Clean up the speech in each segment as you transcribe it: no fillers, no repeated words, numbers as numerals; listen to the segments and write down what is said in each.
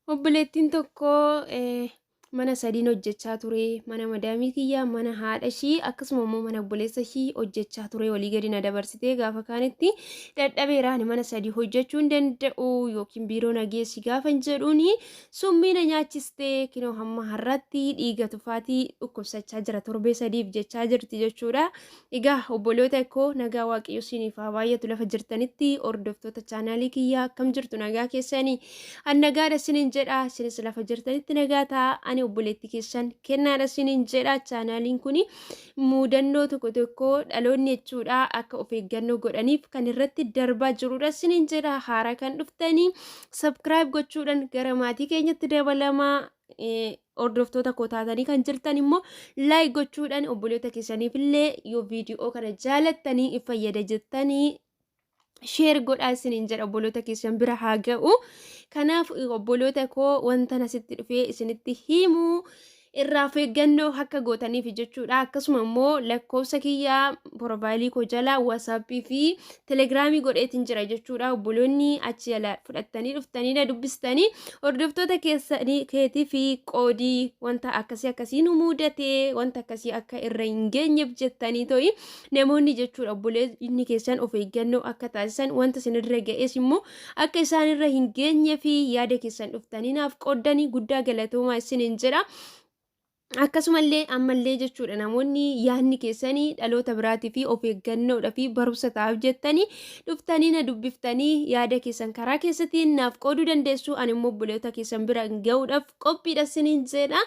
Obboleettiin tokko mana sadiin hojjechaa ture. Mana madaamii kiyyaa, mana haadha ishii, akkasuma immoo mana obboleessa ishii hojjechaa ture. Walii gadi na dabarsitee gaafa kaanitti dadhabeera, ani mana sadii hojjechuu hin danda'u yookiin biiroo na geessi gaafa hin jedhuuni summii na nyaachistee, kinoo hamma har'aatti dhiiga tufaatii dhukkubsachaa jira torbee sadiif jechaa jirti jechuudha. Egaa obboloota koo, nagaa Waaqayyo isiniif haa baay'atu lafa jirtanitti. Hordoftoota chaanaalii kiyyaa, akkam jirtu? Nagaa keessanii? An nagaadha isiniin jedha, isinis lafa jirtanitti nagaa ta'a. Ani obboleettii keessan Kennaadha isiniin jedha. Chaanaaliin kun muudannoo tokko tokko dhaloonni jechuudha akka of eeggannoo godhaniif kan irratti darbaa jirudha isiniin jedha. Haaraa kan dhuftanii subscribe gochuudhaan gara maatii keenyatti dabalamaa. Hordoftoota koo taatanii kan jirtan immoo like gochuudhaan obboleota keessaniif illee yoo viidiyoo kana jaalattanii if fayyada jettanii share godhaa isiniin jedha, obboloota keessan bira haa ga'u. Kanaaf obboloota koo, wanta asitti dhufee isinitti himu irraa of eeggannoo akka gootaniif jechuudha. Akkasuma immoo lakkoofsa kiyyaa profile koo jala WhatsAppii fi Telegramii godheetiin jira jechuudha. Obboloonni achi jala fudhattanii dhuftanii na dubbistanii, hordoftoota keessanii keetii fi qoodii, wanta akkasii akkasii nu mudatee, wanta akkasii akka irra hin geenyeef jettanii to'i namoonni jechuudha, obboleonni keessan of eeggannoo akka taasisan, wanta isinirra ga'es immoo akka isaanirra hin geenye fi yaada keessan dhuftanii naaf qooddanii guddaa galatoomaa isiniin jedha. Akkasumallee ammallee jechuudha, namoonni yaadni keessanii dhaloota biraatii fi of eeggannoodha fi barumsa ta'aaf jettanii dhuftanii na dubbiftanii yaada keessan karaa keessatiin naaf qooduu dandeessu. Ani immoo obboleota keessan bira ga'uudhaaf qophiidha isiniin jedha.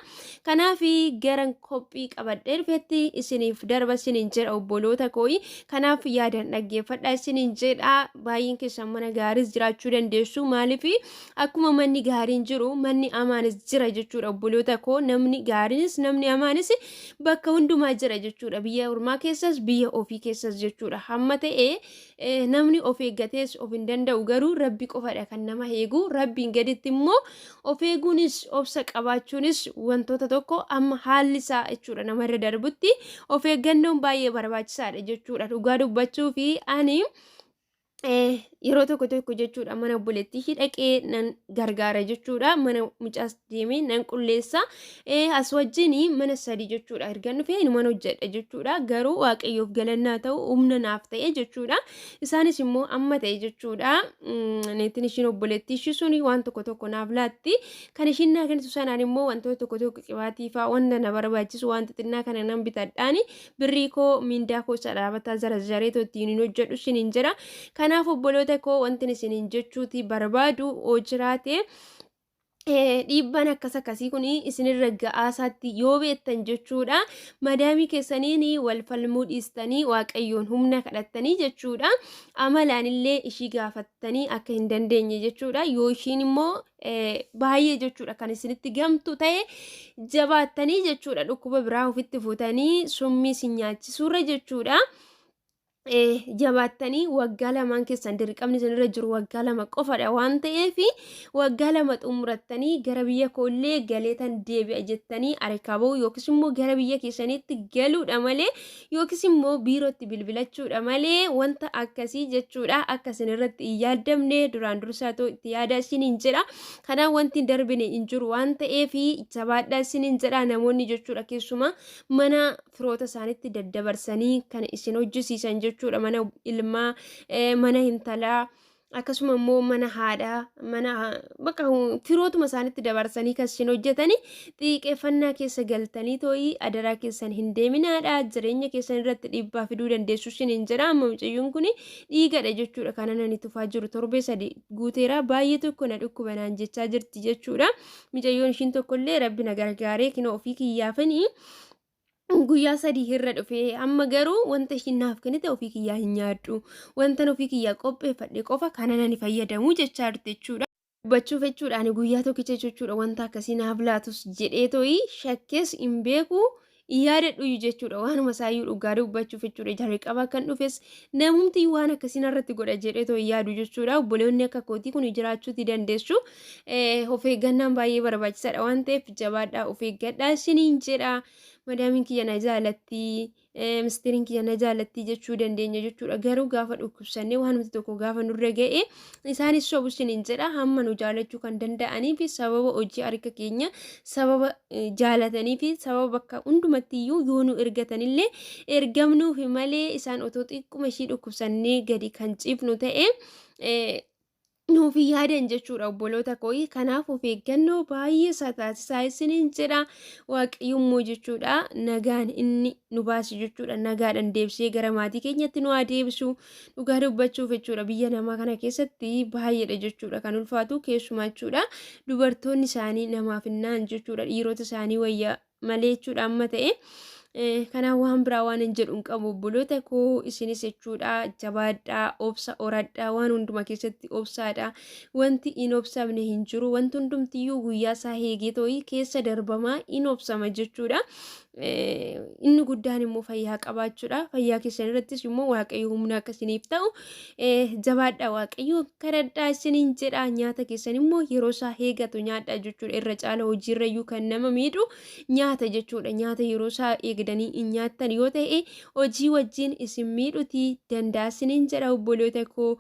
Kanaaf garan qophii qabadhee dhufetti isiniif darba isiniin jedha, obboloota kooyi. Kanaaf yaadan dhaggeeffadha isiniin jedha. Baay'een keessan mana gaariis jiraachuu dandeessu. Maaliif? Akkuma manni gaariin jiru manni amaanis jira jechuudha, obboloota koo. Namni gaariinis namni amaanis bakka hundumaa jira jechuudha, biyya ormaa keessas biyya ofii keessas jechuudha. Hamma ta'e namni of eeggatees of hin danda'u, garuu Rabbi qofadha kan nama eegu. Rabbiin gaditti immoo of eeguunis obsa qabaachuunis wantoota tokko amma haalli isaa jechuudha namarra darbutti of eeggannoon baay'ee barbaachisaadha jechuudha. Dhugaa dubbachuu fi ani yeroo tokko tokko jechuudha mana obboleettii ishii dhaqee nan gargaara jechuudha. Mana mucaas deemee nan qulleessa. As wajjin mana sadi jechuudha erga dhufee inuman hojjedha jechuudha. Garuu Waaqayyoof galannaa ta'u, humna naaf ta'e jechuudha. Isaanis immoo amma ta'e jechuudha, neetiin ishiin obboleettii ishii suni waan tokko tokko naaf laatti. Kan ishiin naa kennitu sanaan immoo wantoota tokko tokko, qibaatii fa'aa, wanta na barbaachisu waan xixinnaa kana nan bitadhaani. Birrii koo, miindaa koo isa dhaabataa zarazzareetoo ittiin hin hojjedhu isiniin jedha. Kanaaf obboloota koo, wantin isiniin jechuuti barbaadu oo jiraate, dhiibbaan akkas akkasii kun isinirra ga'aasaatti yoo beektan jechuudha, madaamii keessaniin wal falmuu dhiistanii Waaqayyoon humna kadhattanii jechuudha, amalaan illee ishii gaafattanii akka hin dandeenye jechuudha, yoo ishiin immoo baay'ee jechuudha kan isinitti gamtu ta'e, jabaattanii jechuudha dhukkuba biraa ofitti fuutanii summii isin nyaachisuurra jechuudha. Jabaattanii waggaa lamaan keessan, dirqamni isinirra jiru waggaa 2 qofadha waan ta'eef, waggaa 2 xumurattanii gara biyya koollee galeetan deebi'a jettanii arikaa ba'uu yookiis immoo gara biyya keessaniitti galuudha malee, yookiis immoo biirootti bilbilachuudha malee, wanta akkasii jechuudha akka isinirratti hin yaaddamne duraan dursaa ta'u itti yaada isiniin jedha. Kanaaf wanti hin darbine hin jiru waan ta'eef jabaadhaa isiniin jedha. Namoonni jechuudha keessumaa mana firoota isaanitti daddabarsanii kan isin hojjisiisan jechuudha, mana ilmaa, mana intalaa, akkasuma immoo mana haadhaa, mana bakka firootuma isaanitti dabarsanii kan isin hojjetanii, xiiqeeffannaa keessa galtanii too'ii adaraa keessan hin deeminaadha. Jireenya keessan irratti dhiibbaa fiduu dandeessu isin hin jedha. Amma mucayyoon kun dhiigadha jechuudha kana nani tufaa jiru, torbee 3 guuteera, baay'ee tokko na dhukkuba naan jechaa jirti jechuudha mucayyoon ishiin tokkollee. Rabbi na gargaaree kinoo ofii kiyyaafanii guyyaa 3 irra dhufee, amma garuu wanta ishiin naaf kennite ofii kiyyaa hin nyaadhu, wanta ofii kiyyaa qopheeffadhe qofa kana nani fayyadamu jechaa jirti jechuudha. Dubbachuuf jechuudha, ani guyyaa tokkicha jechuudha wanta akkasii naaf laatus jedhee to'i shakkees hin beeku, hin yaadadhu jechuudha waanuma isaayyuu. Dhugaa dubbachuuf jechuudha, jalqaba kan dhufes namumti waan akkasii narratti godha jedhee to'i yaadu jechuudha. Obboleonni akka kootii kun jiraachuuti dandeessu. Of eeggannaan baay'ee barbaachisaadha waan ta'eef jabaadhaa, of eeggadhaa isiniin jedha. Madaamiin kiyya na jaalatti, mistiriin kiyya na jaalatti jechuu dandeenya jechuudha. Garuu gaafa dhukkubsannee waanumti tokko gaafa nurra ga'e isaanis sobu isiniin jedha. Hamma nu jaalachuu kan danda'anii fi sababa hojii harka keenya sababa jaalatanii fi sababa bakka hundumatti iyyuu yoo nu ergatanillee ergamnuufi malee isaan otoo xiqquma ishii dhukkubsannee gadi kan ciifnu ta'e nuuf hin yaadan jechuudha obboloota koo. Kanaaf of eeggannoo baay'ee isaa taasisaa isiniin jedha. Waaqayyo immoo jechuudha nagaan inni nu baase jechuudha nagaadhaan deebisee gara maatii keenyatti nu haa deebisu. Dhugaa dubbachuuf jechuudha biyya namaa kana keessatti baay'eedha jechuudha kan ulfaatu, keessumaa jechuudha dubartoonni isaanii namaaf hin na'an jechuudha, dhiirota isaanii wayya malee jechuudha amma ta'e. Kanaaf waan biraa waan hin jedhu hin qabu obboloota koo. Isinis jechuudha jabaadhaa, obsa horadhaa, waan hunduma keessatti obsaadha. Wanti hin obsamne hin jiru, wanti hundumtiyyuu guyyaa isaa eegee too'ii keessa darbamaa hin obsama jechuudha. Inni guddaan immoo fayyaa qabaachuudha. Fayyaa keessan irrattis immoo Waaqayyo humna akka isiniif ta'u jabaadhaa Waaqayyo kadhadhaa isiniin jedha. Nyaata keessan immoo yeroo isaa eegatu nyaadhaa jechuudha. Irra caala hojiirrayyuu kan nama miidhu nyaata jechuudha. Nyaata yeroo isaa eegdanii hin nyaattan yoo ta'e hojii wajjin isin miidhuti danda'a isiniin jedha obboloota koo.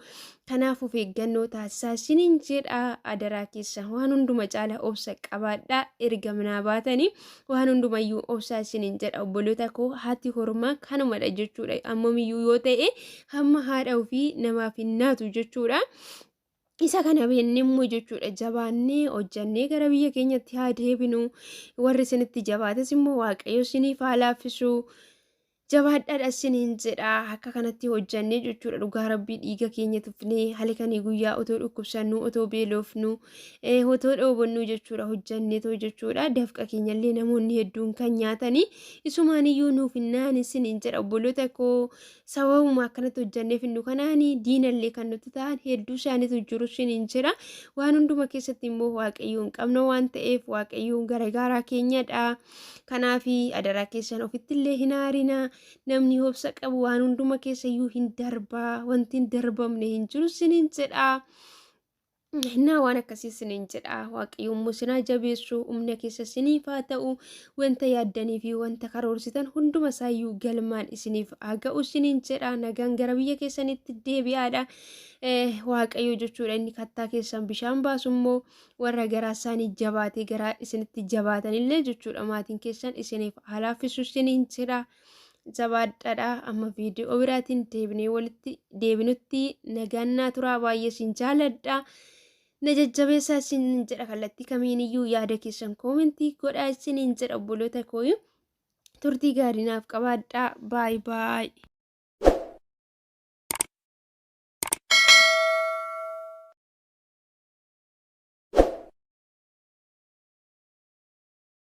Kanaaf of eeggannoo taasisaa isiniin jedha adaraa keessan. Waan hunduma caala obsa qabaadhaa, erga manaa baatanii waan hundumayyuu obsaa isiniin jedha obboloota koo. Haati hormaa kanumadha jechuudha. Ammamiyyuu yoo ta'e hamma haadha ofii namaaf hin naatu jechuudha. Isa kana beennee immoo jechuudha jabaannee hojjannee gara biyya keenyatti haa deebinu. Warri isinitti jabaates immoo Waaqayyo isiniif haa laaffisu. Jabaadhaadha isiniin jedha. Akka kanatti hojjannee jechuudha dhugaa rabbii dhiiga keenya tufnee halkanii guyyaa otoo dhukkubsannu, otoo beelofnu, otoo dhoobonnu jechuudha hojjanneetoo jechuudha. Dafqa keenyallee namoonni hedduun kan nyaatanii isumaaniyyuu nuuf hin naan isiniin jedha obboloota koo. Sababuma akkanatti hojjannee finnu kanaani diinallee kan nutti ta'an hedduu isaaniitu jiru isiniin jedha. Waan hunduma keessatti immoo Waaqayyoon qabna waan ta'eef Waaqayyoon gargaaraa keenyadha. Kanaaf adaraa keessan ofittillee hin aarinaa. Namni obsa qabu waan hunduma keessayyuu hin darbaa. Wanti hin darbamne hin jiru isiniin jedha. Innaa waan akkasii isiniin jedha. Waaqayyo immoo isin haa jabeessu, humna keessa isiniif haa ta'u, wanta yaaddanii fi wanta karoorsitan hunduma isaayyuu galmaan isiniif haa ga'u isiniin jedha. Nagaan gara biyya keessanitti deebi'aadha. Waaqayyo jechuudha inni kattaa keessan bishaan baasu immoo warra garaa isaanii jabaatee garaa isinitti jabaatanillee jechuudha maatiin keessan isiniif haa laaffisu isiniin jedha. Jabaadhaadha. Amma viidiyoo biraatiin deebinee walitti deebinutti nagaan naa turaa, baay'ee isin jaaladha. Na jajjabeessaa isin jedha, kallattii kamiiniyyuu yaada keessan koomentii godhaa isiniin jedha obboloota koo. Turtii gaarii naaf qabaadhaa. Baay baay.